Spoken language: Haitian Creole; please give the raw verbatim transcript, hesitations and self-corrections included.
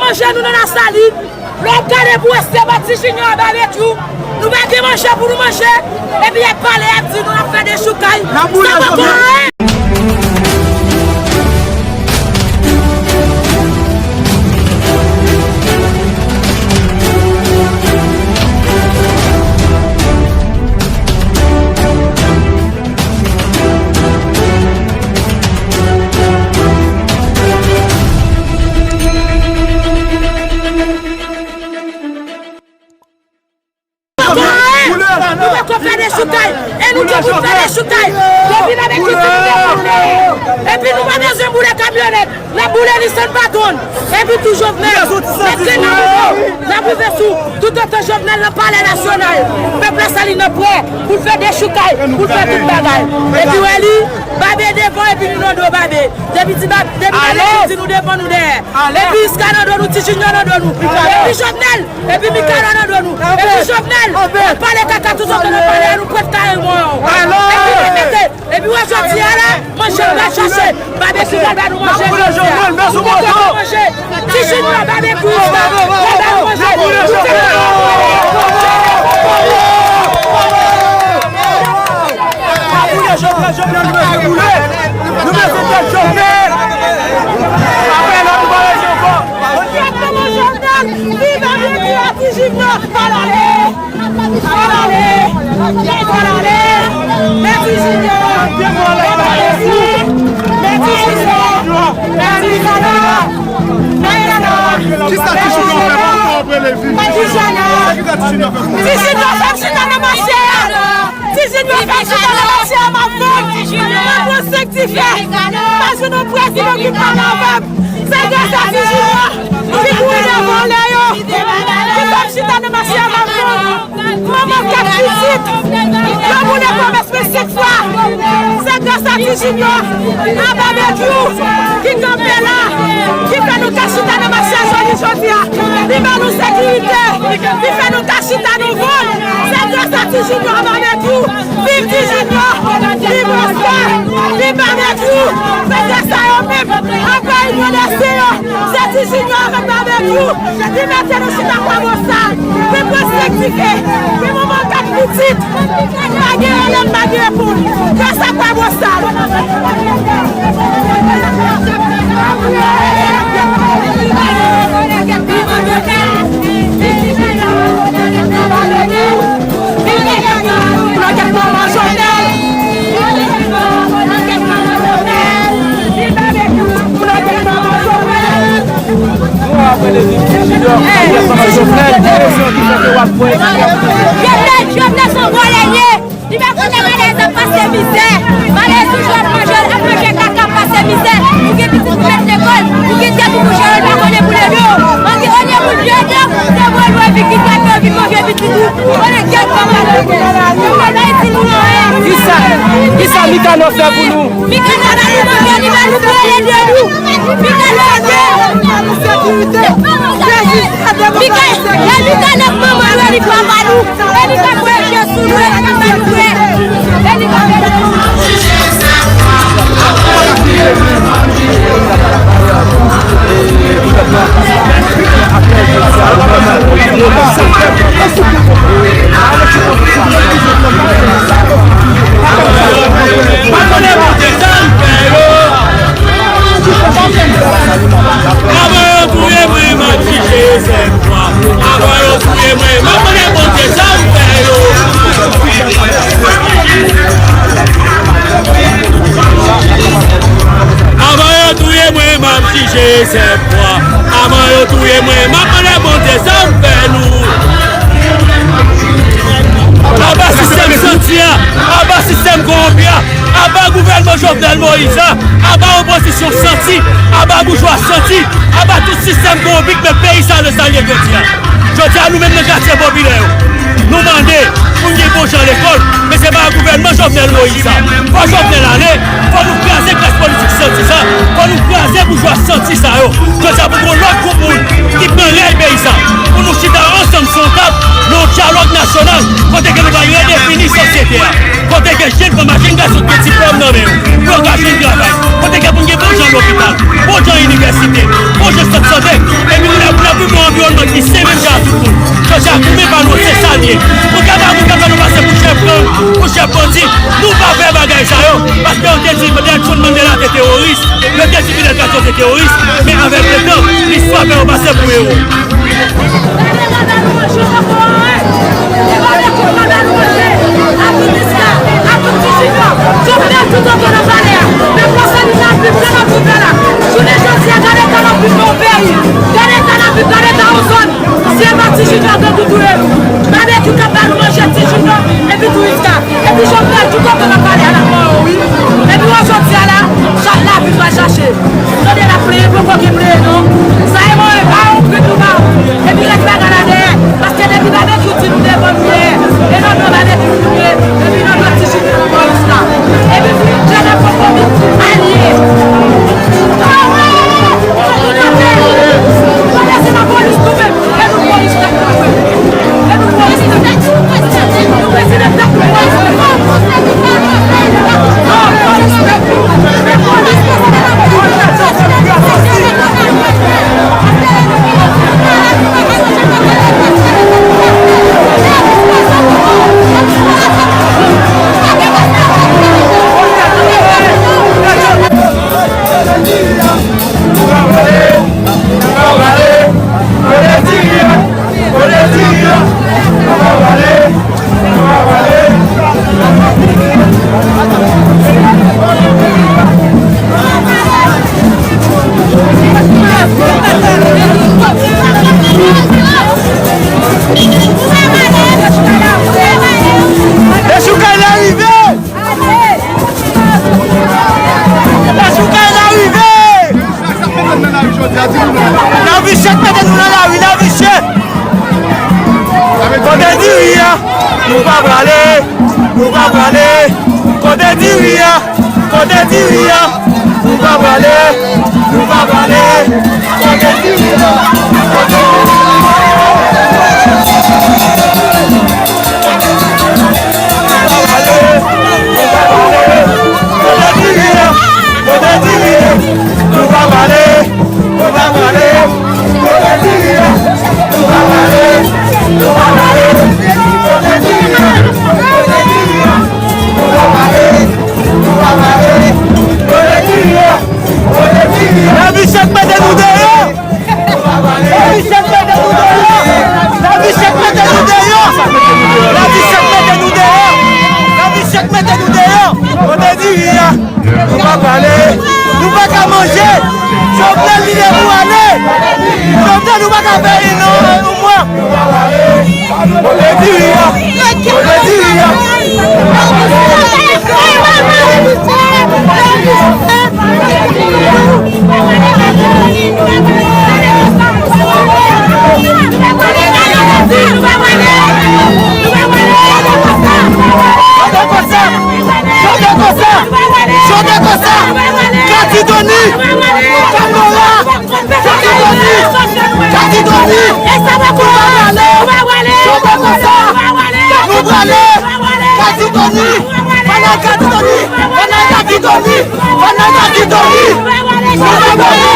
Manje nou nan Lasalin. Lè w ap gade pou respè ba Ti Junior Babekyou, nou pa gen manje pou nou manje. Epi y ap pale, y ap di nou n ap fè dechoukay. Sa poko anyen. Nou poko fè dechoukay. E nou di pou fè dechoukay. Depi nan Meksik, nou defann nou. Epi nou pa bezwen boule kamyonèt. N ap boule Nissan Patron. Epi tou Jovenel. Mete nan mouvo. N ap rive sou toutotan Jovenel nan Palè Nasyonal. Pèp Lasalin nan prè pou l fè dechoukay, pou l fè tout bagay. Epi w wè li, Babe devan, epi nou nan do Babe. Depi ti Babe, depi Babe di nou devan, nou dèyè. Epi Iska nan do nou, Ti Junior nan do nou. Epi Jovenel, epi Mikala nan do nou. Epi Jovenel, ap pale kaka toutotan nan palè a, nou pwèt kare mò. Epi repete, epi wè jodi a la, manje nou pral chache. Babekyou pral ba nou manje jodi a. Nou poko manje. Ti Junior, Babekyou, Iska pral ba nou manje. N ap boule Jovenel, Jovenel, nou bezwen boule. Nou bezwen tèt Jovenel. Apre la, nou pa rete ankò. Viv Babekyou, Ti Junior, fò l ale. Fò l ale. Fò l ale. Mèt Ti Junior. Mèt Babekyou. Mèt Ti Junior. Mèt Ti Junior. Kisa Ti Junior fè pou nou apre Levi? Ti Junior. Ti Junior fè m chita nan mache a. Ti Junior fè m chita nan mache a, m ap vann. M ap pran senk dife. Pa jwenn yon prezidan ki pale avè m. Se gras a Ti Junior ki kouri devan vòlè yo. Ki fè m chita nan mache a, m ap vann. Manman kat pitit. Yo boule komès mwen senk fwa. Se gras a Ti Junior, a Babekyou, ki kanpe la, ki fè nou ka chita nan mache a jodi jodi a. Li ba nou sekirite, li fè nou ka chita nou vann. Se gras a Ti Junior, a Babekyou. Viv Ti Junior, viv Oscar, viv Babekyou. Se gras a yo menm, anba inyon dèsten yo. Se Ti Junior avèk Babekyou ki mete nou chita Kwabosal. Wi, pran senk dife. Wi, manman kat pitit. Pa gen rele, pa gen reponn. Gras a Kwabosal. Jovenel, Jovenel se yon vòlè l ye. Li pa konnen malere ap pase mizè. Malere toujou ap manje, ap manje kaka, ap pase mizè. Ou gen pitit pou met lekòl, ou gen tèt ou pou jere, li pa konnen pou leve w. Ann di, olye pou l jere w, se vre l vin kite w, vin manje pitit ou. Konnen kèk kòb la, nou pa bay ti nou anyen. Kisa, kisa Mikano fè pou nou? Mikano ba nou manje, li ba nou bwè, li ede nou. Mikano ede. Mikano, e Mikano manman nou, e li papa nou, e li ka voye je sou nou, e li ka ba nou bwè, e li ka fè nou. Avan yo touye mwen, m ap chèche sèl fwa. Avan yo touye mwen, m ap mande Bondye sa m fè yo. Avan yo touye mwen, m ap chèche sèl fwa. Avan yo touye mwen, m ap mande Bondye sa m fè nou. Aba sistèm santi a, aba sistèm kowonpi a, aba gouvènman Jovenel Moïse la, aba opozisyon santi, aba boujwa santi, aba tout sistèm kowonpi k met peyi sa nan sa l ye jodi a. Jodi a, nou menm nan katye popilè yo, nou mande pou n gen bon jan lekòl, men se pa gouvènman Jovenel Moïse sa. Fò Jovenel ale, fò nou kraze klas politik santi sa, fò nou kraze boujwa santi sa yo. Jodi a, pou gen lòt gwoup moun ki pran rèy peyi sa, pou nou chita ansanm sou yon tab, nan yon dyalòg nasyonal, kote ke nou va redefini sosyete a, kote ke jèn fanm ak jèn gason ki gen diplòm nan men yo, pou yo ka jwenn travay, kote ke pou n gen bon jan lopital, bon jan inivèsite, bon jan sant sante, epi nou la Li se menm jan ak tout moun. Jodi a, goumen pa nou, se sa l ye. Pou ka ba moun k ap fè nou pase pou chèf gang, pou chèf bandi, nou pa fè bagay sa yo. Paske yo te di Nelson Mandela te teworis, yo te di Fidel Castro te teworis, men avèk letan, listwa fè yo pase pou ewo. Gade, gade, nou manje, nou manje. Li pa vle kout pa ba nou manje. A tout Niska, a tout Ti Jinyon. Jovenel tout oto nan palè a. Nan plas Salina, pi pran nan tout la. Jounen jodi a, gade eta lapli nan yon peyi. Gade eta lapli, gade eta yon zòn. Si e pa Ti Jinyon, gen tou touye nou. Babekyou k ap ba nou manje Ti Jinyon, epi tou Niska. Epi Jovenel tout oto nan palè a, l ap ban yo, wi. Epi wè jodi a la, chak lavi pral chache. Tande l ap plenyen, poko gen plenyen non. Sa e mwen, pa yon grenn nou ba ou. Epi rèt bagay la dèyè. Paske depi Babekyou di nou devan nou ye. E nan non Babekyou nou ye. Epi nan non Ti Jimmy nou pran jis la. Epi Jenèf poko vin alye. Tande se lapolis nou menm. E nou polis tèt nou menm. E nou polis tèt nou. Nou prezidan tèt nou. Dechoukay la rive! Dechoukay la rive! Lavi chè k mete nou nan lari, lavi chè! Kote diri a? Nou pa prale, nou pa prale. Kote diri a? Kote diri a? Nou pa prale, nou pa prale. Kote diri a? Kote diri a? Lavi chè k mete nou deyò! Lavi chè k mete nou deyò! Lavi chè k mete nou deyò! Lavi chè k mete nou deyò! Lavi chè k mete nou deyò! Kote diri a? Nou pa prale! Nou pa ka manje! Jovenel li lè pou ale! Jovenel nou pa ka fè non, non, mwen! Kote diri a? Kote diri a? Chante konsa! Chante konsa! Chante konsa! Katitoni! Kamora! Katitoni! Katitoni! Nou prale! Chante konsa! Nou prale! Katitoni! Fanal Katitoni! Fanal Katitoni! Fanal Katitoni! Nou pa prale!